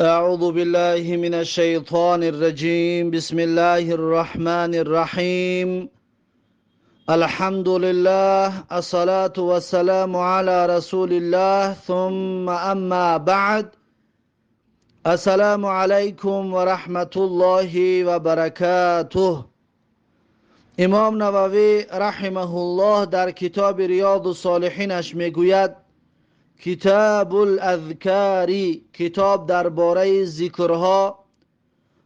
أعوذ بالله من الشيطان الرجيم. بسم الله الرحمن الرحيم. الحمد لله، الصلاة والسلام على رسول الله، ثم أما بعد. السلام عليكم ورحمة الله وبركاته. امام نووی رحمه الله در کتاب ریاض الصالحینش میگوید: کتاب الاذکار، کتاب درباره ذکرها،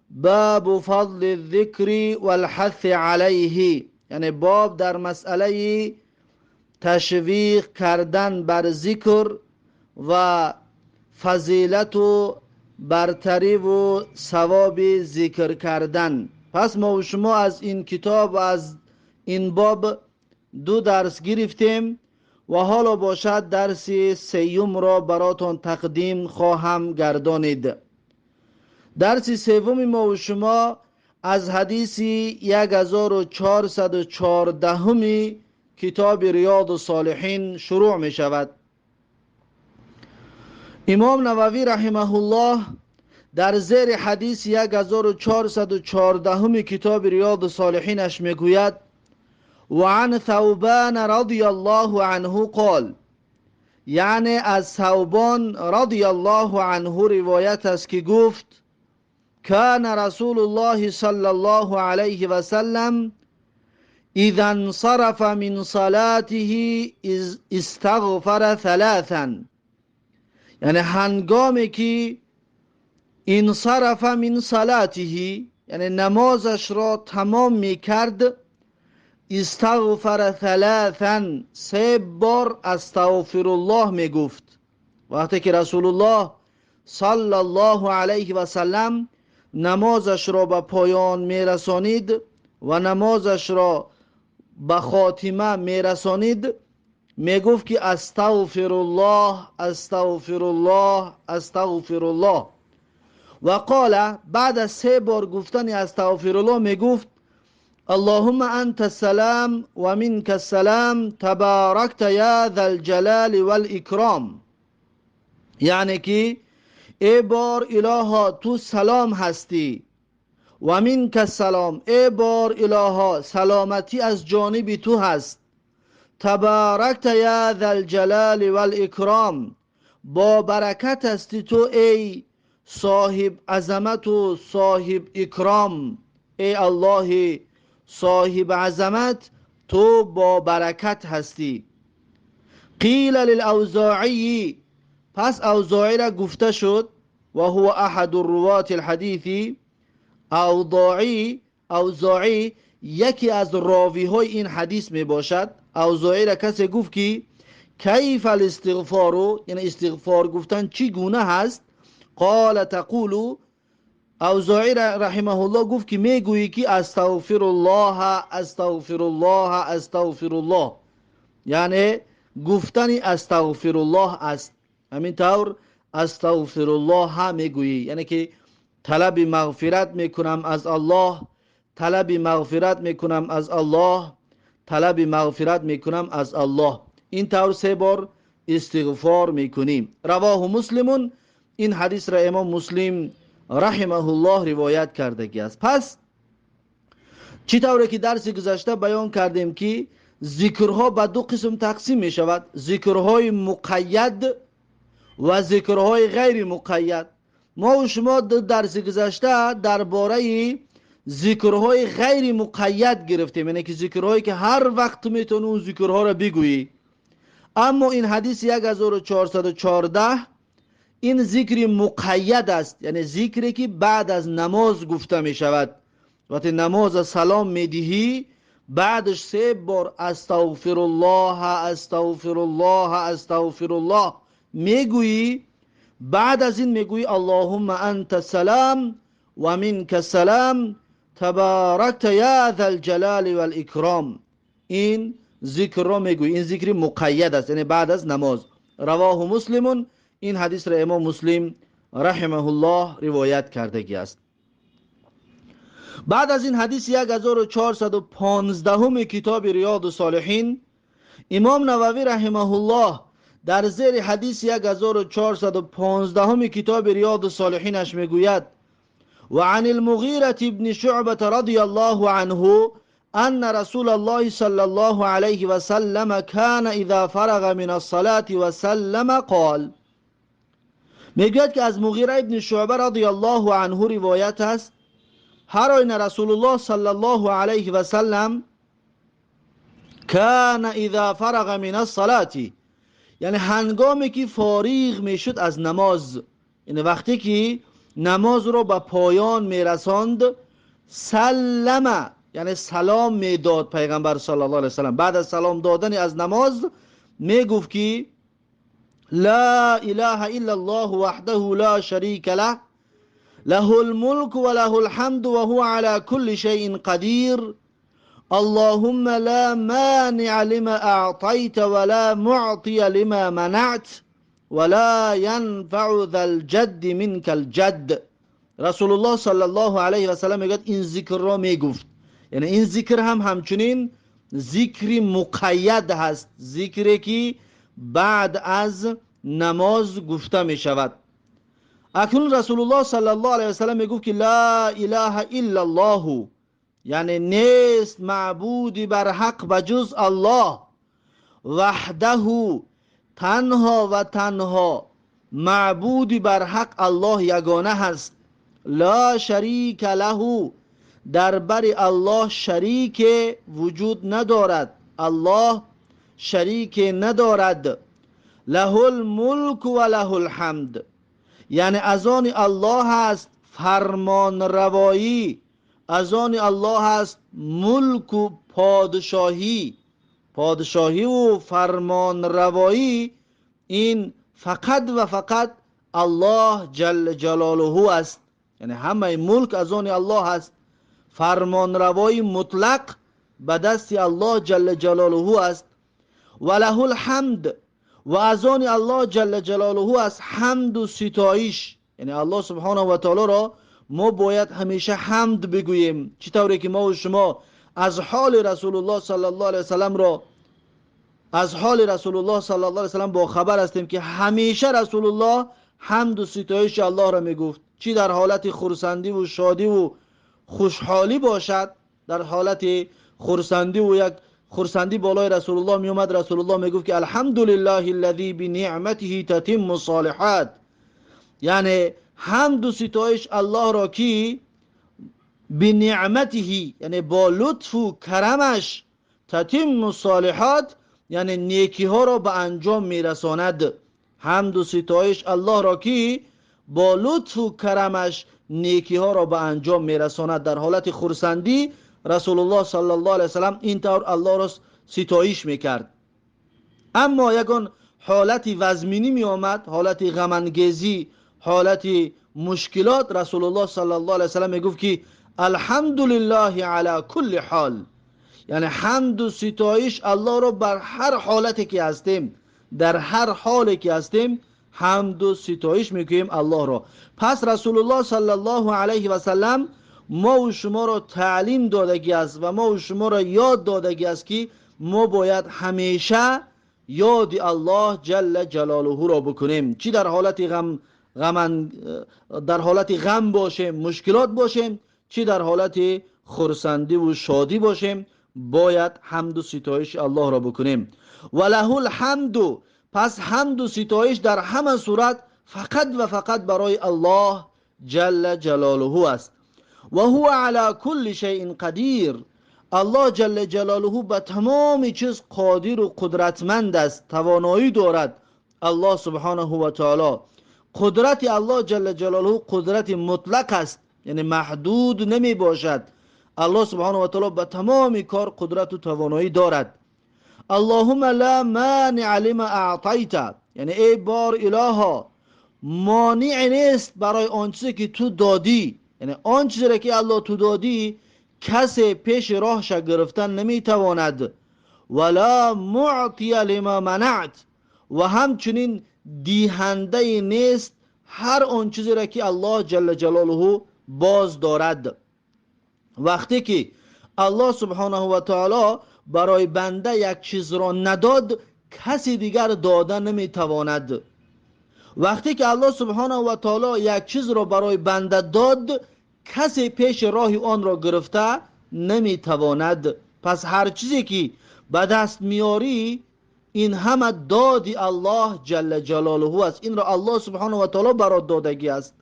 باب فضل الذکر والحث علیه، یعنی باب در مسئله تشویق کردن بر ذکر و فضیلت و برتری و ثواب ذکر کردن. پس ما و شما از این کتاب و از این باب دو درس گرفتیم و حالا باشد درس سیوم را براتون تقدیم خواهم گردانید. درس سوم ما و شما از حدیث 1414 کتاب ریاض الصالحین شروع می شود. امام نووی رحمه الله در زیر حدیث 1414 کتاب ریاض الصالحینش میگوید: وعن ثوبان رضی الله عنه قال، یعنی از ثوبان رضی الله عنه روایت است که گفت: كان رسول الله صلى الله عليه وسلم اذا انصرف من صلاته استغفر ثلاثا، یعنی هنگامی که انصرف من صلاته، یعنی نمازش را تمام میکرد، استغفر ثلاثا، سه بار استغفر الله میگفت. وقتی که رسول الله صلی الله علیه و سلم نمازش را به پایان میرسانید و نمازش را به خاتمه میرسانید، میگفت که استغفر الله، استغفر الله، استغفر الله. و قال، بعد از سه بار گفتن استغفر الله میگفت: اللهم انت السلام و منك السلام، تبارکت یا ذا الجلال والاکرام، یعنی که ای بار الها تو سلام هستی و منك السلام، ای بار الها سلامتی از جانب تو هست، تبارکت یا ذا الجلال والاکرام، با برکت هستی تو ای صاحب عظمت و صاحب اکرام، ای الله صاحب عظمت تو با برکت هستی. قیل للاوزاعی، پس اوزاعی را گفته شد، و هو احد الرواة الحدیث، اوزاعی یکی از راوی های این حدیث می باشد. اوزاعی را کسی گفت که کیف الاستغفار، یعنی استغفار گفتن چی گونه هست؟ قال تقول، اوزاعی رحمه الله گفت که میگویی که استغفر الله، استغفر الله، استغفر الله، یعنی گفتن استغفر الله است. همین طور استغفر الله میگویی، یعنی که طلب مغفرت میکنم از الله، طلب مغفرت میکنم از الله، طلب مغفرت میکنم از الله. این طور سه بار استغفار میکنیم. رواه مسلم، این حدیث را امام مسلم رحمه الله روایت کردگی است. پس چی طوری که درس گذشته بیان کردیم که ذکرها به دو قسم تقسیم می شود: ذکرهای مقید و ذکرهای غیر مقید. ما و شما درس گذشته درباره ذکرهای غیر مقید گرفتیم، یعنی که ذکرهایی که هر وقت میتونی اون ذکرها را بگویی. اما این حدیث 1414 این ذکر مقید است، یعنی ذکری که بعد از نماز گفته می شود. وقتی نماز سلام می دهی، بعدش سه بار استغفر الله، استغفر الله، استغفر الله میگویی. بعد از این میگویی اللهم انت السلام و منك السلام، تبارکت یا ذا الجلال والاکرام. این ذکر را میگویی، این ذکر مقید است، یعنی بعد از نماز. رواه مسلم، این حدیث را امام مسلم رحمه الله روایت کردگی است. بعد از این حدیث 1415 کتاب ریاض الصالحین، امام نووی رحمه الله در زیر حدیث 1415 کتاب ریاض الصالحینش میگوید: و عن المغیرة ابن شعبة رضی الله عنه ان رسول الله صلى الله عليه وسلم كان اذا فرغ من الصلاة وسلم قال. میگوید که از مغیره ابن شعبه رضی الله عنه روایت است: هر آینه رسول الله صلی الله علیه و سلم کان اذا فرغ من الصلاة، یعنی هنگامی که فارغ میشد از نماز، یعنی وقتی که نماز رو به پایان میرساند، سلم یعنی سلام میداد پیغمبر صلی الله علیه و سلم. بعد از سلام دادن از نماز میگفت که لا اله الا الله وحده لا شریک له له الملك وله الحمد وهو على كل شيء قدير اللهم لا مانع لما أعطيت ولا معطي لما منعت ولا ينفع ذا الجد منك الجد. رسول الله صلی الله علیه و سلم میگوید این ذکر را میگفت، یعنی این ذکر هم همچنین ذکر مقید هست، ذکری که بعد از نماز گفته می شود. اکنون رسول الله صلی الله علیه و سلم میگفت که لا اله الا الله، یعنی نیست معبودی بر حق بجز الله، وحده تنها و تنها معبودی بر حق الله یگانه هست، لا شریک له، در بر الله شریک وجود ندارد، الله شریک ندارد، له الملک و له الحمد، یعنی از آن الله هست فرمان روایی، از آن الله هست ملک و پادشاهی، پادشاهی و فرمان روایی این فقط و فقط الله جل جلاله است، یعنی همه ملک از آن الله است، فرمان روایی مطلق به دست الله جل جلاله است، و له الحمد، و از آن الله جل جلاله است حمد و ستایش، یعنی الله سبحانه و تعالی را ما باید همیشه حمد بگوییم. چطوری که ما و شما از حال رسول الله صلی الله علیه وسلم را از حال رسول الله صلی الله علیه وسلم با خبر هستیم که همیشه رسول الله حمد و ستایش الله را میگفت، چی در حالت خرسندی و شادی و خوشحالی باشد، در حالت خرسندی و یک خرسندی بالای رسول الله می اومد، رسول الله میگفت که الحمدلله الذی بنعمته تتم الصالحات، یعنی حمد و ستایش الله را که بنعمته، یعنی با لطف و کرمش، تتم الصالحات یعنی نیکی ها را به انجام میرساند. حمد و ستایش الله را که با لطف و کرمش نیکی ها را به انجام میرساند. در حالت خرسندی رسول الله صلی الله علیه وسلم اینطور الله را ستایش میکرد. اما یگان حالت وزمینی می آمد، حالت غم انگیزی، حالت مشکلات، رسول الله صلی الله علیه وسلم میگفت که الحمدلله علی کل حال، یعنی حمد و ستایش الله را بر هر حالتی که هستیم، در هر حالی که هستیم حمد و ستایش میکنیم الله را. پس رسول الله صلی الله علیه و سلم ما و شما را تعلیم دادگی است و ما و شما را یاد دادگی است که ما باید همیشه یاد الله جل جلاله را بکنیم، چی در حالت غم، در حالت غم باشیم، مشکلات باشیم، چی در حالت خرسندی و شادی باشیم، باید حمد و ستایش الله را بکنیم. و له الحمد، پس حمد و ستایش در همه صورت فقط و فقط برای الله جل جلاله است. و هو علی کل شیء قدیر، الله جل جلاله به تمام چیز قادر و قدرتمند است، توانایی دارد. الله سبحانه و تعالی، قدرت الله جل جلاله قدرت مطلق است، یعنی محدود نمی باشد. الله سبحانه و تعالی به تمام کار قدرت و توانایی دارد. اللهم لا مانع لما اعطیت، یعنی ای بار الها مانع نیست برای آن چیزی که تو دادی، یعنی آن چیزی را که الله تو دادی کسی پیش راهش گرفتن نمیتواند. ولا معطی لما منعت، و همچنین دیهنده نیست هر آن چیزی را که الله جل جلاله باز دارد. وقتی که الله سبحانه و تعالی برای بنده یک چیز را نداد، کسی دیگر داده نمیتواند. وقتی که الله سبحانه و تعالی یک چیز را برای بنده داد، کسی پیش راه آن را گرفته نمیتواند. پس هر چیزی که به دست میاری این همه دادی الله جل جلاله است. این را الله سبحانه و تعالی برات دادگی است.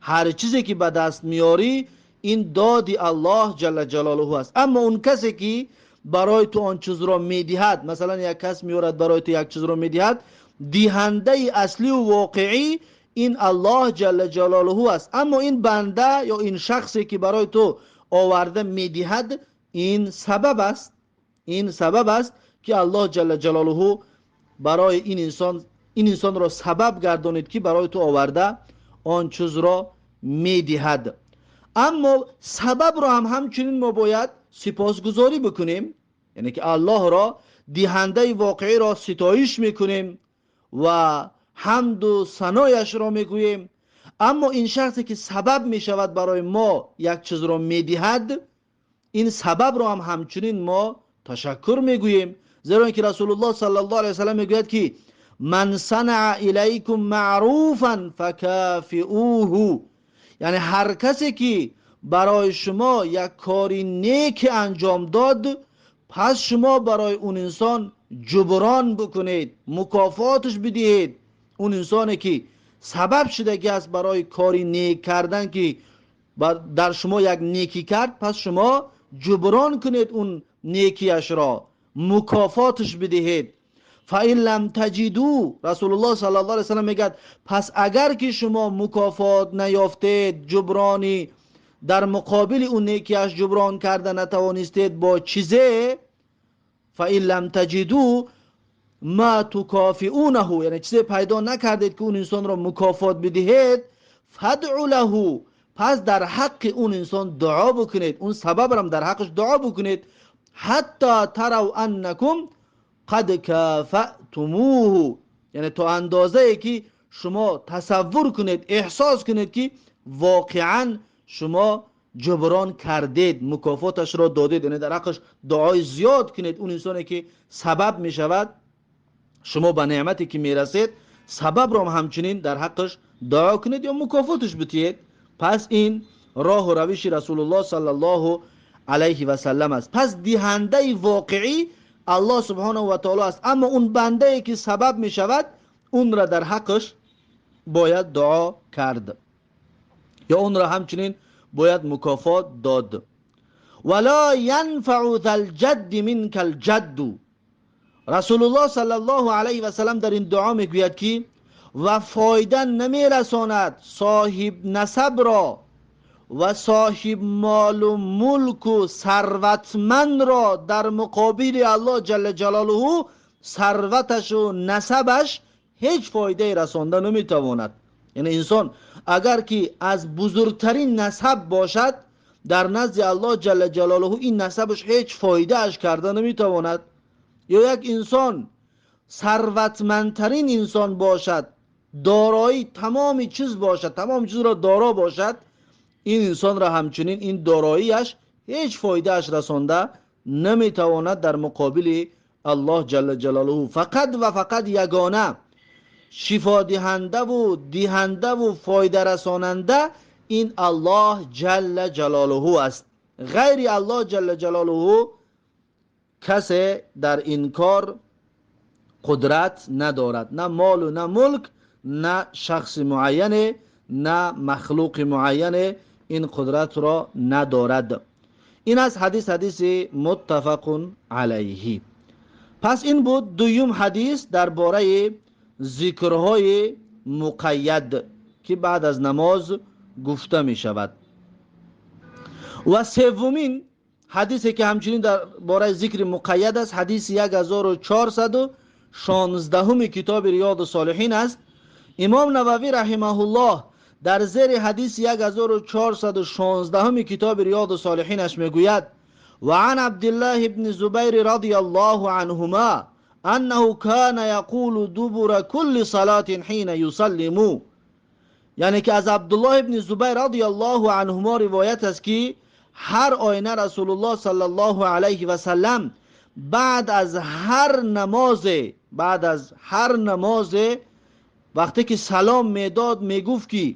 هر چیزی که به دست میاری این دادی الله جل جلاله است. اما اون کسی که برای تو آن چیز را میدهد، مثلا یک کس میارد برای تو یک چیز را میدهد، دهنده اصلی و واقعی این الله جل جلاله است. اما این بنده یا این شخصی که برای تو آورده میدهد، این سبب است. این سبب است که الله جل جلاله برای این انسان را سبب گردانید که برای تو آورده آن چیز را میدهد. اما سبب را هم همچنین ما باید سپاسگزاری بکنیم، یعنی که الله را، دهنده واقعی را ستایش میکنیم و حمد و ثنایش را میگوییم. اما این شخصی که سبب میشود برای ما یک چیز را میدهد، این سبب را هم همچنین ما تشکر میگوییم. زیرا اینکه رسول الله صلی الله علیه وسلم میگوید که من صنع الیکم معروفا فکافئوه، یعنی هر کسی که برای شما یک کاری نیک انجام داد، پس شما برای اون انسان جبران بکنید، مکافاتش بدهید. اون انسانی که سبب شده که است برای کاری نیک کردن که در شما یک نیکی کرد، پس شما جبران کنید اون نیکیش را، مکافاتش بدهید. فإن لم تجدوا، رسول الله صلی الله علیه وسلم میگه پس اگر که شما مکافات نیافتید، جبرانی در مقابل اون نیکیش جبران کرده نتوانستید با چیزه، فإن لم تجدوا ما تکافئونه، یعنی چیزی پیدا نکردید که اون انسان را مکافات بدهید، فادعوا له، پس در حق اون انسان دعا بکنید، اون سبب را در حقش دعا بکنید، حتی تروا انکم قد کافأتموه، یعنی تا اندازه ای که شما تصور کنید، احساس کنید که واقعا شما جبران کردید، مکافاتش را دادید، یعنی در حقش دعای زیاد کنید. اون انسانی که سبب می شود، شما به نعمتی که میرسید سبب را همچنین در حقش دعا کنید یا مکافاتش بدهید. پس این راه و روش رسول الله صلی الله علیه و سلم است. پس دهنده واقعی الله سبحانه و تعالی است، اما اون بنده ای که سبب می شود اون را در حقش باید دعا کرد یا اون را همچنین باید مکافات داد. ولا ینفع ذا الجد منک الجد، رسول الله صلی الله علیه و سلم در این دعا میگوید که و فایده نمیرساند صاحب نسب را و صاحب مال و ملک و ثروتمند را در مقابل الله جل جلاله ثروتش و نسبش هیچ فایده رسانده نمیتواند. یعنی انسان اگر که از بزرگترین نسب باشد، در نزد الله جل جلاله این نسبش هیچ فایده اش کرده نمیتواند. یا یک انسان ثروتمندترین انسان باشد، دارایی تمام چیز باشد، تمام چیز را دارا باشد، این انسان را همچنین این داراییش هیچ فایده اش رسانده نمیتواند در مقابل الله جل جلاله. فقط و فقط یگانه شفا دهنده و دهنده و فایده رساننده این الله جل جلاله است. غیر الله جل جلاله کسی در این کار قدرت ندارد، نه مال و نه ملک، نه شخص معینه، نه مخلوق معینه این قدرت را ندارد. این از حدیث، حدیث متفق علیه. پس این بود دویم حدیث درباره ذکرهای مقید که بعد از نماز گفته می شود. و سومین حدیثی که همچنین درباره ذکر مقید است، حدیث 1416 کتاب ریاض الصالحین است. امام نووی رحمه الله در زیر حدیث 1416 کتاب ریاض الصالحینش میگوید و عن عبدالله بن زبیر رضی الله عنهما انه كان یقول دبر كل صلاة حين یسلم، یعنی که از عبدالله ابن زبیر رضی الله عنهما روایت است که هر آینه رسول الله صلی الله علیه و سلم بعد از هر نماز، بعد از هر نماز وقتی که سلام میداد میگفت که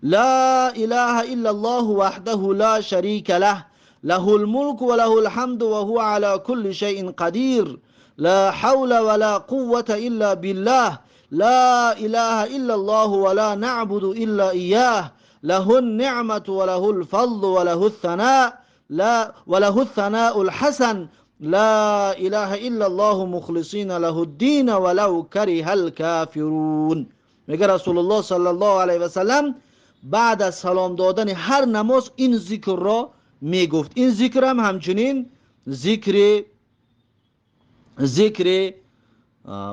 لا اله الا الله وحده لا شریک له، له الملك وله الحمد وهو على كل شيء قدیر، لا حول ولا قوة الا بالله، لا اله الا الله ولا نعبد الا اياه، له النعمة وله الفضل وله الثناء، لا وله الثناء الحسن، لا اله الا الله مخلصین له الدین ولو کره الكافرون. میگه رسول الله صلی الله علیه و سلم بعد از سلام دادن هر نماز این ذکر را میگفت. این ذکر هم همچنین ذکر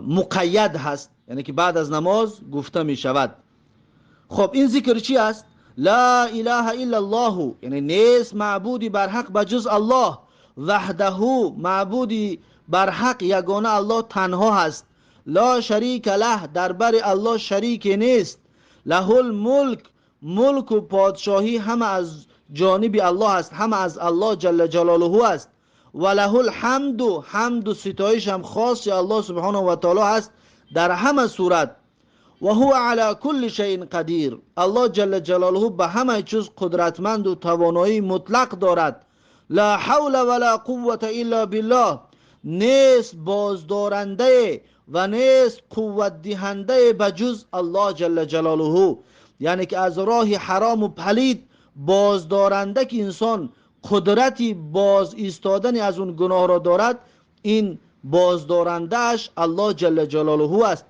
مقید هست، یعنی که بعد از نماز گفته می شود. خب این ذکر چی است؟ لا اله الا الله، یعنی نیست معبودی بر حق بجز الله، وحده معبودی بر حق یگانه الله تنها هست، لا شریک له، در بر الله شریک نیست، له الملک، ملک و پادشاهی همه از جانب الله است، همه از الله جل جلاله است، و له الحمد، حمد و ستایش هم خاص الله سبحانه و تعالی است در همه صورت، و هو علی کل شیء قدیر، الله جل جلاله به همه چیز قدرتمند و توانایی مطلق دارد، لا حول ولا قوة الا بالله، نیست بازدارنده و نیست قوت دهنده بجز الله جل جلاله، یعنی که از راه حرام و پلید بازدارنده که انسان قدرتی باز ایستادن از اون گناه را دارد، این بازدارندهش الله جل جلاله است.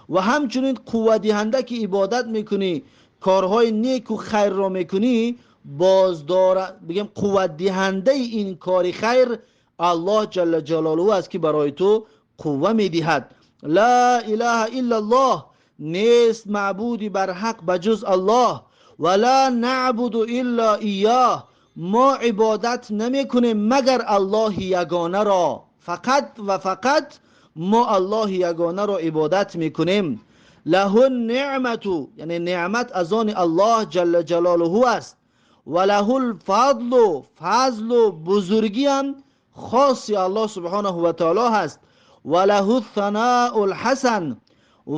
و همچنین قوت دهنده که عبادت میکنی، کارهای نیک و خیر را میکنی، بازدار بگیم قوت دهنده این کار خیر الله جل جلاله است که برای تو قوه میدهد. لا اله الا الله، نیست معبودی بر حق بجز الله، ولا نعبد الا ایاه، ما عبادت نمی کنیم مگر الله یگانه را، فقط و فقط ما الله یگانه را عبادت میکنیم. له النعمت، یعنی نعمت از آن الله جل جلاله است، و له الفضل، فضل و بزرگی هم خاص الله سبحانه و تعالی هست، و له الثناء الحسن،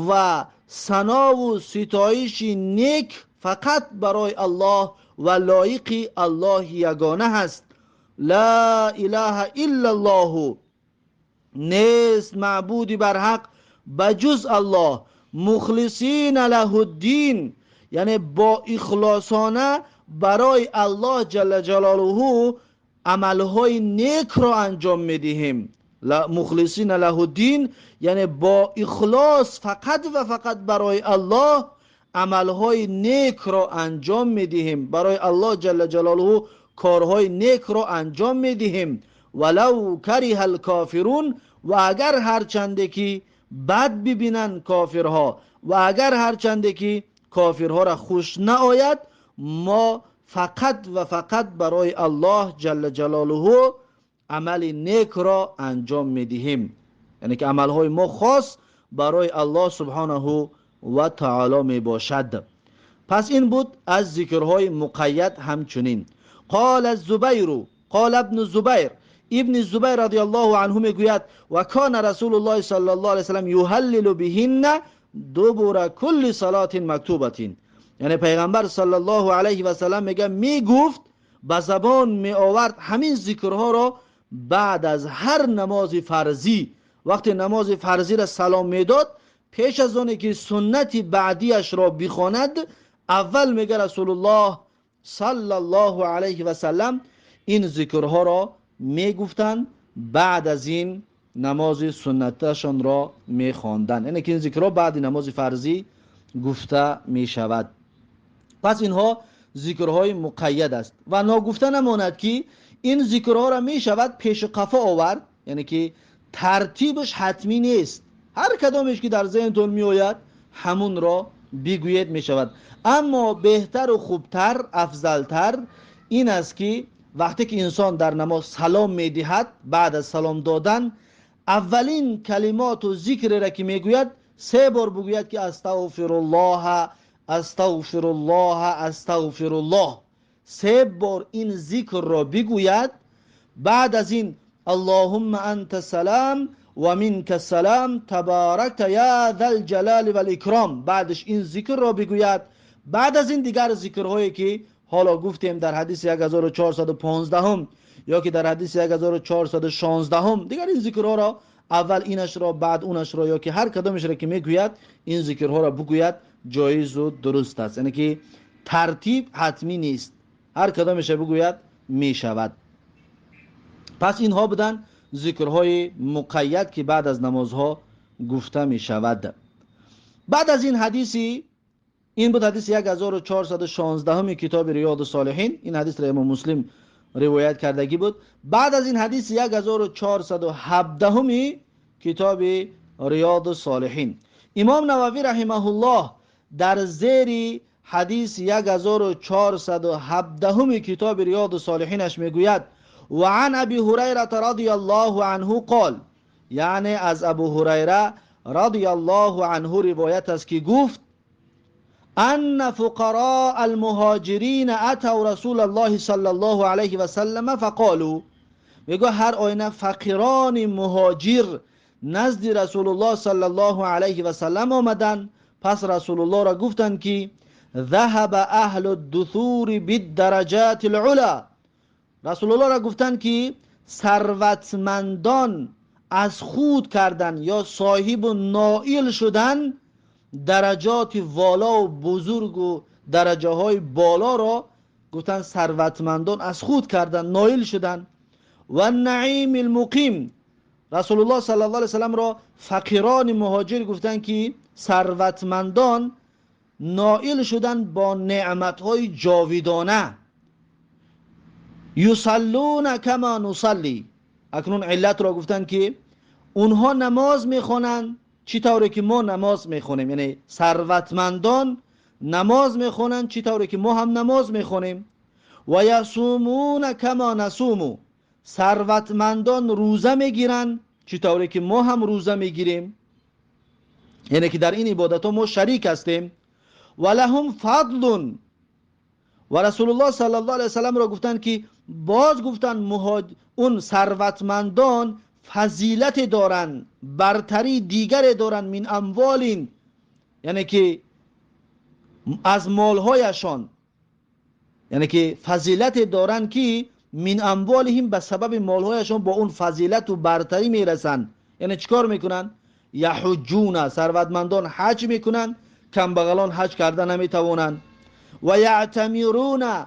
و ثنا و ستایش نیک فقط برای الله و لایق الله یگانه هست. لا اله الا الله، نیست معبودی بر حق بجز الله، مخلصین له الدین، یعنی با اخلاصانه برای الله جل جلاله عملهای نیک را انجام میدهیم. مخلصین له الدین یعنی با اخلاص فقط و فقط برای الله عملهای نیک را انجام میدهیم، برای الله جل جلاله کارهای نیک را انجام میدهیم. ولو کره الکافرون، و اگر هرچنده که بد ببینن کافرها و اگر هرچنده که کافرها را خوش نآید، ما فقط و فقط برای الله جل جلاله عمل نیک را انجام میدهیم، یعنی که عملهای ما خاص برای الله سبحانه و تعالی می باشد. پس این بود از ذکرهای مقید. همچنین قال الزبیر، قال ابن الزبیر، ابن زبیر رضی الله عنه میگوید و کان رسول الله صلی الله علیه وسلم یهلل بهن دبر کل صلاة مکتوبة، یعنی پیغمبر صلی الله علیه و سلم میگه میگفت، به زبان می آورد همین ذکرها را بعد از هر نماز فرضی. وقتی نماز فرضی را سلام میداد، پیش از آن که سنت بعدیش را بخواند، اول میگه رسول الله صلی الله علیه و سلم این ذکرها را میگفتند، بعد از این نماز سنتشان را میخواندند، یعنی که این ذکرها بعد نماز فرضی گفته میشود. پس اینها ذکرهای مقید است و ناگفته نماند که این ذکرها را میشود پیش قفا آورد، یعنی که ترتیبش حتمی نیست، هر کدامش که در ذهنتون میآید همون را بگویید میشود. اما بهتر و خوبتر، افضلتر این است که وقتی که انسان در نماز سلام میدهد، بعد از سلام دادن اولین کلمات و ذکر را که میگوید 3 بار بگوید که استغفر الله، استغفر الله، استغفر الله. 3 بار این ذکر را بگوید. بعد از این اللهم انت السلام و منک السلام تبارکت یا ذا الجلال والاکرام. بعدش این ذکر را بگوید. بعد از این دیگر ذکرهایی که حالا گفتیم در حدیث 1415 یا که در حدیث 1416، دیگر این ذکرها را اول اینش را، بعد اونش را، یا که هر کدامش را که میگوید این ذکرها را بگوید، جایز و درست است. یعنی که ترتیب حتمی نیست، هر کدامش را بگوید میشود. پس اینها بودن ذکرهای مقید که بعد از نمازها گفته میشود. بعد از این حدیثی، این بود حدیث 1416 کتاب ریاض الصالحین. این حدیث را امام مسلم روایت کردگی بود. بعد از این حدیث 1417 کتاب ریاض الصالحین، امام نووی رحمه الله در زیر حدیث 1417 کتاب ریاض الصالحینش میگوید: و عن ابی هریره رضی الله عنه قال، یعنی از ابو هریره رضی الله عنه روایت است که گفت: ان فقراء المهاجرین اتوا رسول الله صلی الله علیه و سلم فقالوا. میگه هر آینه فقیران مهاجر نزد رسول الله صلی الله علیه و سلم آمدن. پس رسول الله را گفتند که ذهب اهل الدثور بالدرجات العلا. رسول الله را گفتند که ثروتمندان از خود کردن یا صاحب و نائل شدن درجات والا و بزرگ و درجه های بالا را، گفتن ثروتمندان از خود کردن، نائل شدن. و نعیم المقیم. رسول الله صلی الله علیه وسلم را فقیران مهاجر گفتن که ثروتمندان نائل شدن با نعمت های جاویدانه. یصلون کما نصلی. اکنون علت را گفتن که اونها نماز میخوانند چی طوری که ما نماز میخونیم، یعنی ثروتمندان نماز میخونند چی طوری که ما هم نماز میخونیم. و یصومون کما نصوم. ثروتمندان روزه میگیرند چی طوری که ما هم روزه میگیریم، یعنی که در این عبادت ها ما شریک هستیم. و لهم فضل. و رسول الله صلی الله علیه وسلم را گفتند که باز گفتند اون ثروتمندان فضیلت دارند، برتری دیگر دارند، من اموالین، یعنی که از مالهایشان، یعنی که فضیلت دارند که من اموالهم، به سبب مالهایشان با اون فضیلت و برتری میرسند. یعنی چیکار میکنن؟ یحجون، ثروتمندان حج میکنن، کمبغلان حج کرده نمیتوانند. و یعتمرون،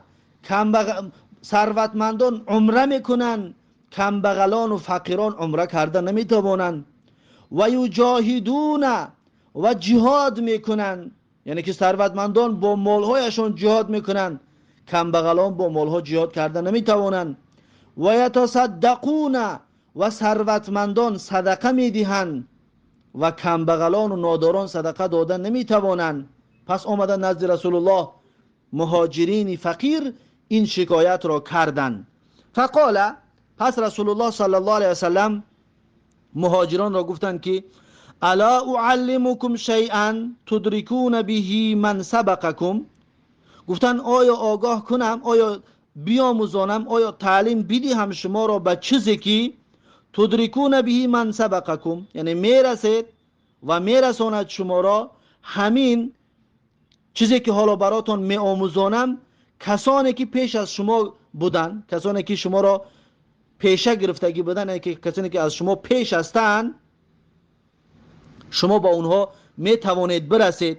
ثروتمندان عمره میکنن، کمبغلان و فقیران عمره کرده نمیتوانند. و یجاهدون، و جهاد میکنن، یعنی که ثروتمندان با مالهایشان جهاد میکنن، کمبغلان با مالها جهاد کرده نمیتوانند. و یتصدقون، و ثروتمندان صدقه میدهند و کمبغلان و ناداران صدقه داده نمیتوانند. پس آمدن نزد رسول الله مهاجرین فقیر این شکایت را کردند. فقال، پس رسول الله صلی الله علیه وسلم مهاجران را گفتند که الا اعلمکم شیئا تدرکون به من سبقکم. گفتند آیا آگاه کنم، آیا بیاموزانم، آیا تعلیم بدهم شما را به چیزی که تدرکون به من سبقکم، یعنی میرسید و میرساند شما را همین چیزی که حالا براتون میآموزانم، کسانی که پیش از شما بودن، کسانی که شما را پیشه گرفتگی بودن، یعنی که کسانی که از شما پیش هستند، شما با اونها میتوانید برسید.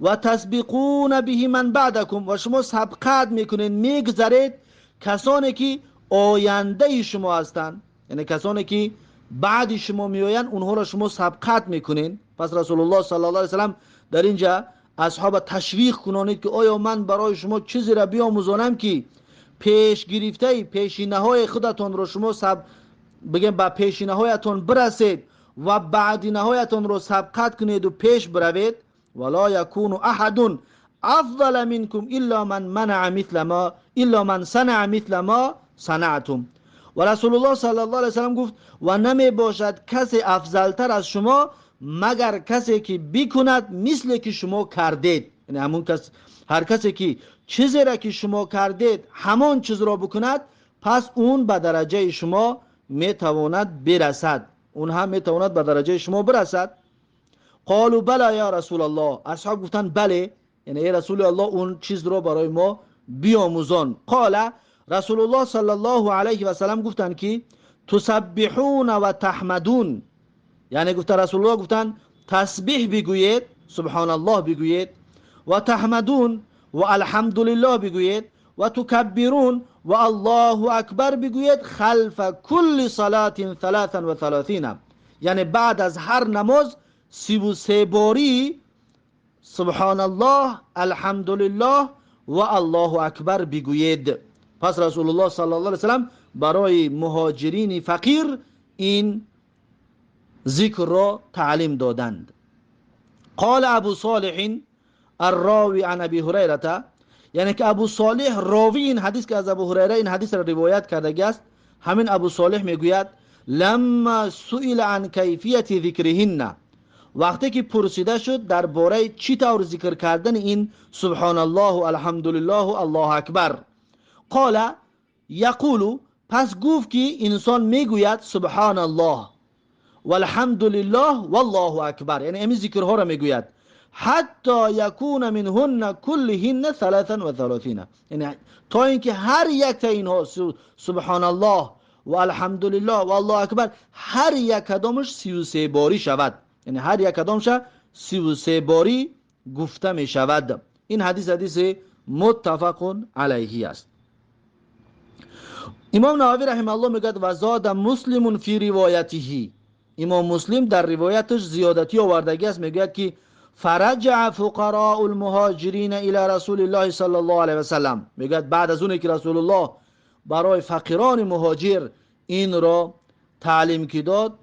و تسبقون به من بعدکم، و شما سبقت میکنید، میگذرید کسانی که آینده شما هستند، یعنی کسانی که بعد شما میآیند اونها را شما سبقت میکنید. پس رسول الله صلی الله علیه وسلم در اینجا اصحاب تشویق کنانید که آیا من برای شما چیزی را بیاموزانم که پیش گرفته پیشینه های خودتان رو شما بگم به پیشینه هایتان برسید و بعدینه هایتان رو سبقت کنید و پیش بروید. ولا یکون احد افضل منکم الا من منع مثل ما الا من صنع مثل ما صنعتم. و رسول الله صلی الله علیه وسلم گفت و نمی باشد کسی افضلتر از شما مگر کسی که بکند مثل که شما کردید، یعنی همون کس، هر کسی که چیزی را که شما کردید همان چیز را بکند، پس اون به درجه شما میتواند برسد، اون هم میتواند به درجه شما برسد. قالوا بلی یا رسول الله، اصحاب گفتن بله، یعنی ای رسول الله اون چیز رو برای ما بیاموزان. قال رسول الله صلی الله علیه و سلم گفتن که تسبحون و تحمدون، یعنی گفت رسول الله گفتن تسبیح بگویید، سبحان الله بگویید، و تحمدون و الحمدلله بگویید، و تکبرون و الله اکبر بگویید، خلف کل صلاة 33، یعنی بعد از هر نماز 33 باری سبحان الله، الحمدلله و الله اکبر بگویید. پس رسول الله صلی الله علیه وسلم برای مهاجرین فقیر این ذکر را تعلیم دادند. قال ابو صالح الراوی عن ابی هریره، یعنی که ابو صالح راوی این حدیث که از ابو هریره این حدیث را روایت کرده است، همین ابو صالح میگوید لما سئل عن کیفیت ذکرهن، وقتی که پرسیده شد درباره چی طور ذکر کردن این سبحان الله و الحمدلله و الله اکبر، قال یقول، پس گفت که انسان میگوید سبحان الله و الحمدلله و الله اکبر، یعنی این ذکرها را میگوید، حتی یکون منهن کلهن 33، یعنی تا اینکه هر یک تا اینها سبحان الله و الحمدلله و الله اکبر هر یک کدامش 33 باری شود، یعنی هر یک کدامش 33 باری گفته می شود. این حدیث حدیث متفق علیه است. امام نووی رحمه الله میگوید و زاد مسلم فی روایته، امام مسلم در روایتش زیادتی آوردگی است، میگوید که فرجع فقراء المهاجرین الى رسول الله صلی الله علیه و سلم، میگوید بعد از اون که رسول الله برای فقیران مهاجر این را تعلیم که داد،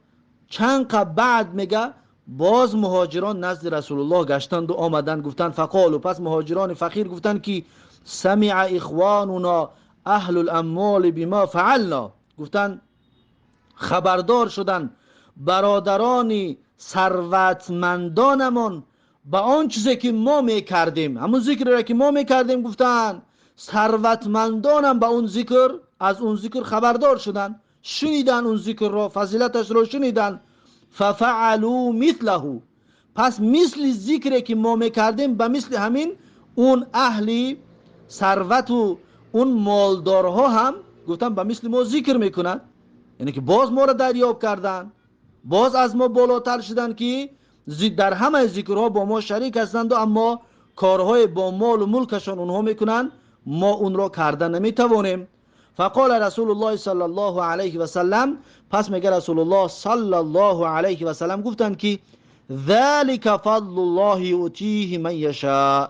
چند قبل بعد میگه باز مهاجران نزد رسول الله گشتند و آمدند گفتند فقالوا، پس مهاجران فقیر گفتند که سمع اخواننا اهل الاموال بما فعلنا، گفتند خبردار شدند برادران ثروتمندانمان به آن چیزی که ما میکردیم، همون ذکر را که ما میکردیم، گفتند ثروتمندانم به اون ذکر، از اون ذکر خبردار شدند، شنیدن اون ذکر را، فضیلتش را شنیدن، ففعلوا مثله، پس مثل ذکری که ما میکردیم به مثل همین اون اهل ثروت و اون مالدارها هم گفتن به مثل ما ذکر میکنن، یعنی که باز ما را دریاب کردن، باز از ما بالاتر شدن که در همه ذکرها با ما شریک هستند، اما کارهای با مال و ملکشان اونها میکنن، ما اون را کرده نمیتوانیم. فقال رسول الله صلی الله علیه و سلم، پس میگه رسول الله صلی الله علیه و سلم گفتند که ذلک فضل الله یؤتیه من یشاء،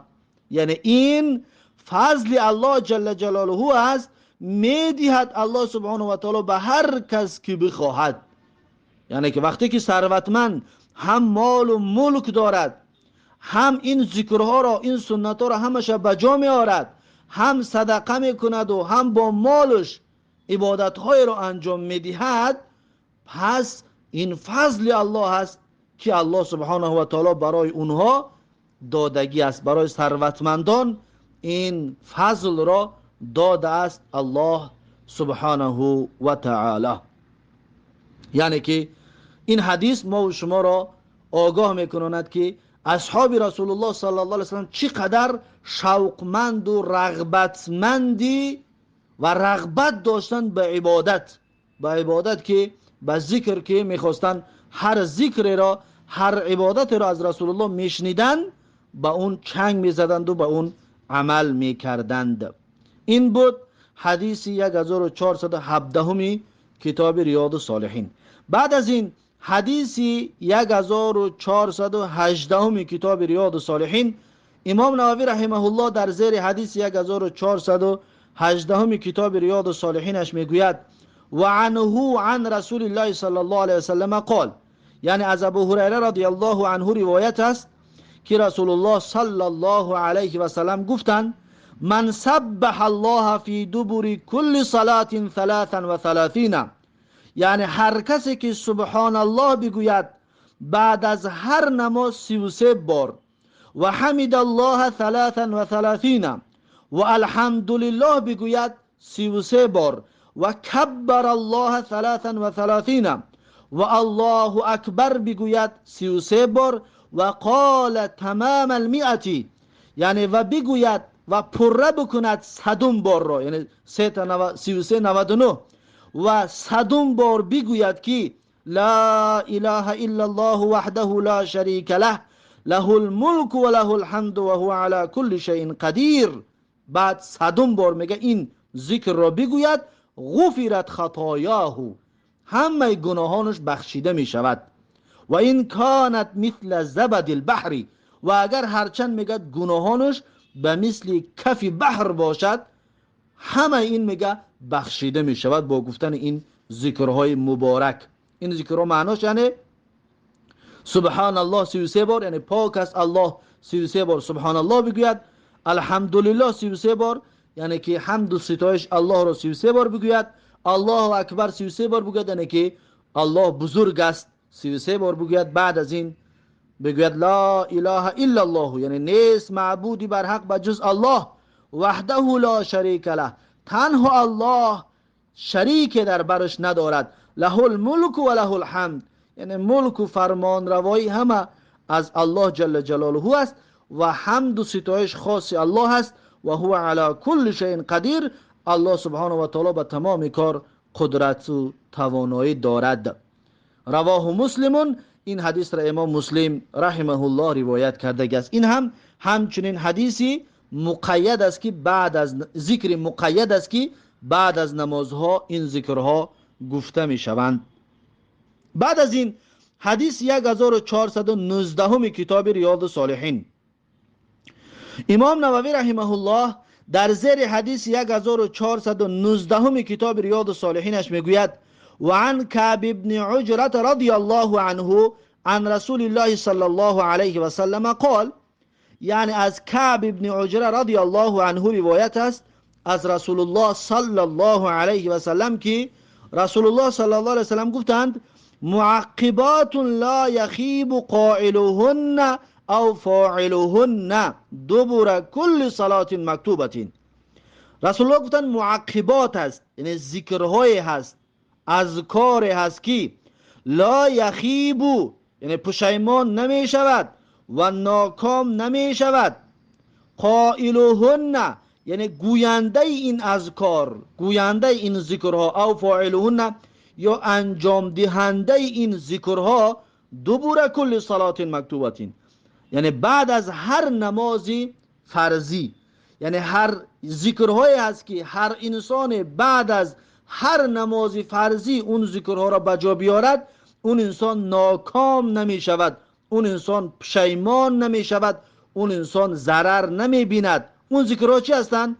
یعنی این فضل الله جل جلاله است، میدهد الله سبحانه و تعالی به هر کس که بخواهد. یعنی که وقتی که ثروتمند هم مال و ملک دارد، هم این ذکرها را، این سنت ها را همش به جا می آورد، هم صدقه میکند و هم با مالش عبادت های را انجام میدهد، پس این فضل الله است که الله سبحانه و تعالی برای اونها دادگی است، برای ثروتمندان این فضل را داده است الله سبحانه و تعالی. یعنی که این حدیث ما و شما را آگاه میکنند که اصحاب رسول الله صلی الله علیه و سلم چقدر شوقمند و رغبتمندی و رغبت داشتند به عبادت، به عبادت که به ذکر که میخواستند هر ذکر را، هر عبادت را از رسول الله میشنیدند، به اون چنگ میزدند و به اون عمل میکردند. این بود حدیث 1417 کتاب ریاض الصالحین. بعد از این حدیث 1418 کتاب ریاض الصالحین، امام نووی رحمه الله در زیر حدیث 1418 کتاب ریاض الصالحینش میگوید و عنه عن رسول الله صلی الله علیه وسلم قال، یعنی از ابو هریره رضی الله عنه روایت است که رسول الله صلی الله علیه و سلم گفتند من سبح الله فی دبر کل صلاة 33، یعنی هر کسی که سبحان الله بگوید بعد از هر نماز 33 بار، و حمد الله 33 و الحمدلله بگوید 33 بار، و کبر الله 33 و الله اکبر بگوید 33 بار و قال تمام المئة، یعنی و بگوید و پره بکند 100 بار را، یعنی 33 99 و 100 بار بگوید که لا اله الا الله وحده لا شریک له له الملک و له الحمد و هو علی کل شیء قدیر. بعد 100 بار میگه این ذکر را بگوید، غفرت خطایاه، همه گناهانش بخشیده می شود. و این کانت مثل زبد البحر، و اگر هرچند میگه گناهانش به مثل کف بحر باشد، همه این میگه بخشیده می شود با گفتن این ذکرهای مبارک. این ذکرها معناش یعنی سبحان الله 33 بار، یعنی پاک است الله 33 بار سبحان الله بگوید، الحمدلله 33 بار، یعنی که حمد و ستایش الله را 33 بار بگوید، الله اکبر 33 بار بگوید، یعنی که الله بزرگ است 33 بار بگوید. بعد از این بگوید لا اله الا الله، یعنی نیست معبودی بر حق بجز الله، وحده لا شریک له، تنها الله شریک در برش ندارد، له الملک و له الحمد، یعنی ملک و فرمان روایی همه از الله جل جلاله است و حمد و ستایش خاص الله است و هو علی کل شیء قدیر، الله سبحانه و تعالی به تمام کار قدرت و توانایی دارد. رواه مسلم، این حدیث را امام مسلم رحمه الله روایت کرده است. این هم همچنین حدیثی مقید است که بعد از ذکر مقید است که بعد از نمازها این ذکرها گفته می شوند. بعد از این حدیث 1419 کتاب ریاض الصالحین، امام نووی رحمه الله در زیر حدیث 1419 کتاب ریاض الصالحینش میگوید و عن کعب بن عجرة رضی الله عنه عن رسول الله صلی الله علیه و سلم قال، یعنی از کعب بن عجره رضی الله عنه روایت است از رسول الله صلی الله علیه و سلم که رسول الله صلی الله علیه و سلم گفتند معقبات لا یخیب قائلهن او فاعلهن دبر کل صلاة مکتوبة. رسول الله گفتند معقبات است، یعنی ذکرهای هست، اذکار هست که لا یخیب، یعنی پشیمان نمی شود و ناکام نمی شود، قائلهن یعنی گوینده این اذکار، گوینده این ذکرها، او فاعلهن یا انجام دهنده این ذکرها، دبر کل صلاة مکتوبة، یعنی بعد از هر نمازی فرضی، یعنی هر ذکرهایی هست که هر انسان بعد از هر نماز فرضی اون ذکرها را بجا بیارد، اون انسان ناکام نمی شود، اون انسان پشیمان نمی شود، اون انسان ضرر نمی بیند. اون ذکرها چی هستند؟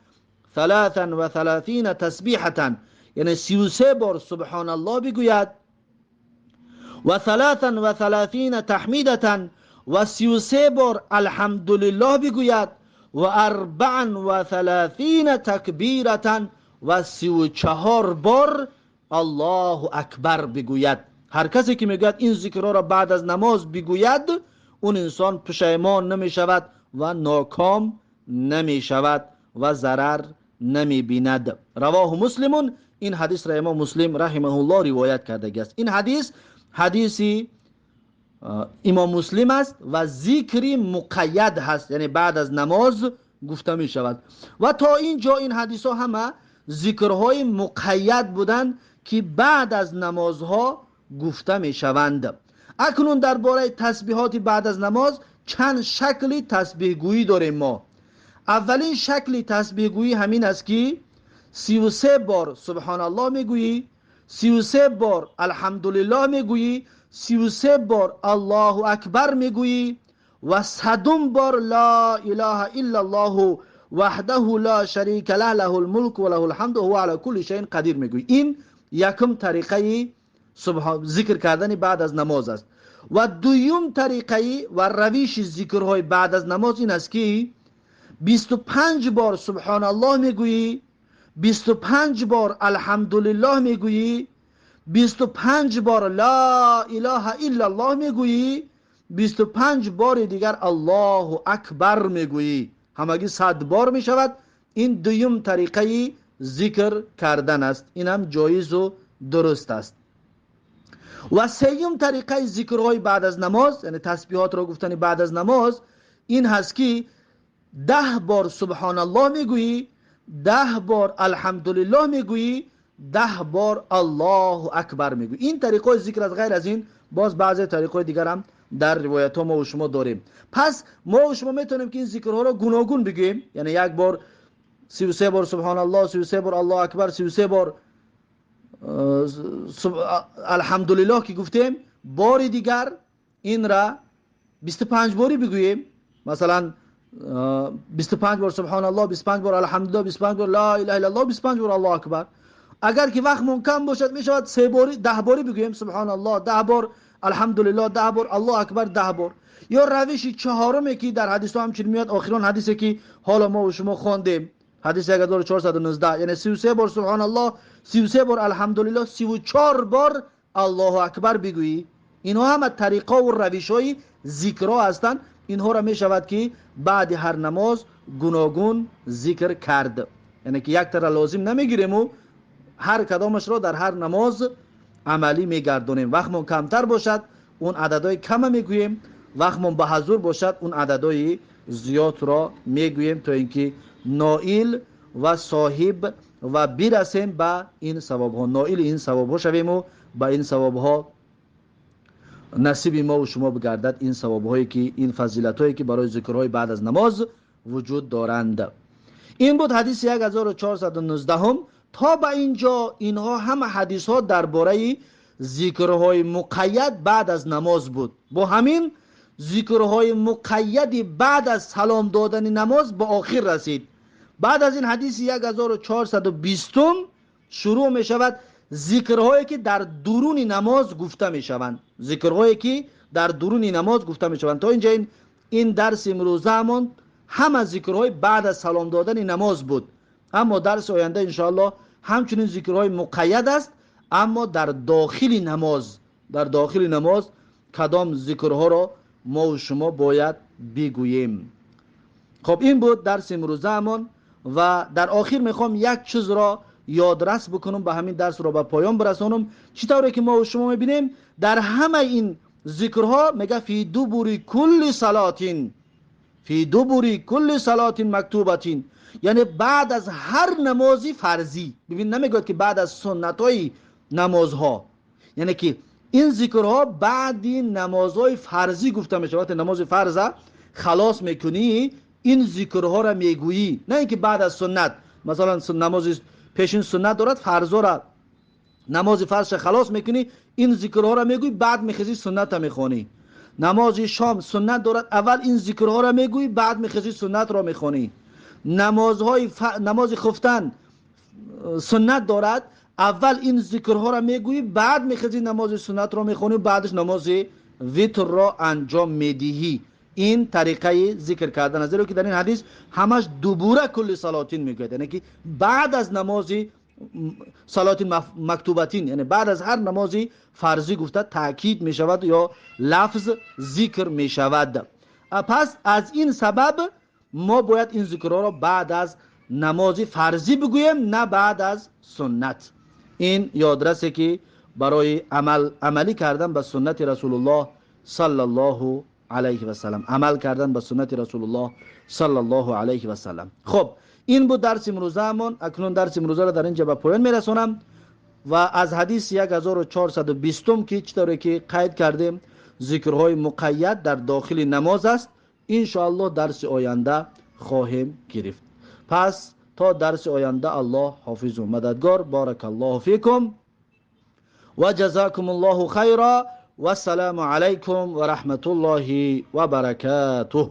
33 تسبیحة، یعنی 33 بار سبحان الله بگوید، و 33 تحمیدة، و 33 بار الحمدلله بگوید، و 34 تکبیرة، و 34 بار الله اکبر بگوید. هر کسی که میگوید این ذکرها را بعد از نماز بگوید، اون انسان پشیمان نمی شود و ناکام نمی شود و ضرر نمی بیند. رواه مسلم، این حدیث را امام مسلم رحمه الله روایت کرده است. این حدیث حدیثی امام مسلم است و ذکری مقید هست، یعنی بعد از نماز گفته می شود. و تا اینجا این حدیث ها همه ذکرهای مقید بودند که بعد از نمازها گفته می شوند. اکنون درباره تسبیحات بعد از نماز چند شکل تسبیح گویی داریم ما. اولین شکل تسبیح گویی همین است که 33 بار سبحان الله میگویی، 33 بار الحمدلله میگویی، 33 بار الله اکبر میگویی و 100 بار لا اله الا الله وحده لا شریک له له الملک و له الحمد و هو علی کل شیء قدیر میگویی. این یکم طریقه ذکر کردن بعد از نماز است. و دویم طریقه و روش ذکرهای بعد از نماز این است که 25 بار سبحان الله میگویی، 25 بار الحمدلله میگویی، 25 بار لا اله الا الله میگویی، 25 بار دیگر الله اکبر میگویی، همگی 100 بار میشود. این دویم طریقه зикр кардан аст. Ин ҳам ҷоизу дуруст аст. Ва сеюм тариқаи зикрҳои баъд аз намоз, яъне тасбиҳотро гуфтани баъд аз намоз, ин ҳаст ки 10 бор субҳоналлоҳ мегӯӣ, 10 бор алҳамдулиллоҳ мегӯӣ, 10 бор аллоҳу акбар мегӯӣ. Ин тариқаҳои зикр аст. Ғайр аз ин боз баъзе тариқаҳои дигар ҳам дар ривоятҳо мо ва шумо дорем. Пас мо ва шумо метавонем ки ин зикрҳоро гуногун бигӯем, яъне як бор 33 бор субҳоналлоҳ, 33 бор аллоҳу акбар, 33 бор алҳамдулиллоҳ ки гуфтем, бори дигар инра 25 борӣ бигӯем. Масалан 25 бор субҳоналлоҳ, 25 бор алҳамдулиллоҳ, 25 бор ла илаҳа иллаллоҳ, 25 бор аллоҳу акбар. Агар ки вақтмон кам бошад, мешавад се бори, 10 борӣ бигӯем субҳоналлоҳ, 10 бор алҳамдулиллоҳ, 10 бор аллоҳу акбар, 10 бор. Ё равиши чаҳоруме ки дар ҳадисҳо ҳамчунин меояд, охирон ҳадисе ки ҳоло мо ва шумо хондем, ҳадиси 1419, яъне 33 бор субҳоналлоҳ, 33 бор алҳамдулиллоҳ, 34 бор аллоҳу акбар бигӯӣ. Инҳо ҳама тариқаву равишҳои зикрҳо ҳастанд. Инҳоро мешавад ки баъди ҳар намоз гуногун зикр кард, яъне ки яктара лозим намегирему ҳар кадомашро дар ҳар намоз амалӣ мегардонем. Вақтмон камтар бошад, он ададҳои кама мегӯем, вақтмон ба ҳазур бошад, он ададҳои зиёдро мегӯем, то ин ки ноил ва соҳиб ва бирасем ба ин савобҳо, ноили ин савобҳо шавему ба ин савобҳо насиби мо ва шумо бигардад, ин савобҳое ки, ин фазилатҳое ки барои зикрҳои баъд аз намоз вуҷуд доранд. Ин буд ҳадиси 1419. То ба ин ҷо инҳо ҳама ҳадисҳо дар бораи зикрҳои муқайяд баъд аз намоз буд. Бо ҳамин зикрҳои муқайяди баъд аз салом додани намоз ба охир расид. Баъд аз ин ҳадиси 1420 шурӯъ мешавад зикрҳое ки дар дуруни намоз гуфта мешаванд, зикрҳое ки дар дуруни намоз гуфта мешаванд. То инҷа ин дарси имрӯзаамон ҳама зикрҳои баъд аз салом додани намоз буд. Аммо дарси оянда иншоаллоҳ ҳамчунин зикрҳои муқайяд аст, аммо дар дохили намоз, дар дохили намоз кадом зикрҳоро мо ва шумо бояд бигӯем. Хоб, ин буд дарси имрӯзаамон ва дар охир мехоҳам як чизро ёдрас бикунам, ба ҳамин дарсро ба поён бирасонам. Чӣ тавре ки мо ва шумо мебинем, дар ҳамаи ин зикрҳо мега фи дубури кулли салотин, фи дубури кулли салотин мактубатин, яъне баъд аз ҳар намози фарзӣ. Бибин, намегӯяд ки баъд аз суннатҳои намозҳо, яъне ки ин зикрҳо баъди намозҳои фарзӣ гуфта мешавад. Вақте намози фарза халос мекунӣ, ин зикрҳоро мегӯӣ, на ин ки баъд аз суннат. Масалан, намози пешин суннат дорад, фарзора намози фарзша халос мекунӣ, ин зикрҳоро мегӯӣ, баъд мехезӣ сунната мехонӣ. Намози шом суннат дорад, аввал ин зикрҳоро мегӯӣ, баъд мехезӣ суннатро мехонӣ. Намози хуфтан суннат дорад, аввал ин зикрҳоро мегӯӣ, баъд мехезӣ намози суннатро мехонӣ, баъдаш намози витрро анҷом медиҳӣ. Ин тариқаи зикр кардан аст, зеро ки дар ин ҳадис ҳамаш дубура кулли салотин мегӯяд, яъне ки баъд аз намози салоти мактубатин, яъне баъд аз ҳар намози фарзӣ гуфта таъкид мешавад ё лафз зикр мешавад. Пас аз ин сабаб мо бояд ин зикрҳоро баъд аз намози фарзӣ бигӯем, на баъд аз суннат. Ин ёдрасе ки барои амалӣ кардан ба суннати Расулуллоҳ саллаллоҳу алайҳи васалам, амал кардан ба суннати Расулуллоҳ саллаллоҳу алайҳи васалам. Хоб, ин буд дарси имрӯзаамон. Акнун дарси имрӯзаро дар инҷа ба поён мерасонам ва аз ҳадиси 1420, ки чӣ тавре ки қайд кардем, зикрҳои муқайяд дар дохили намоз аст, иншоаллоҳ дарси оянда хоҳем гирифт. Пас то дарси оянда Аллоҳ ҳофизу мададгор. Баракаллоҳу фикум ва ҷазакумуллоҳу хайра. Вассалому алайкум ва раҳматуллоҳи ва баракатуҳ.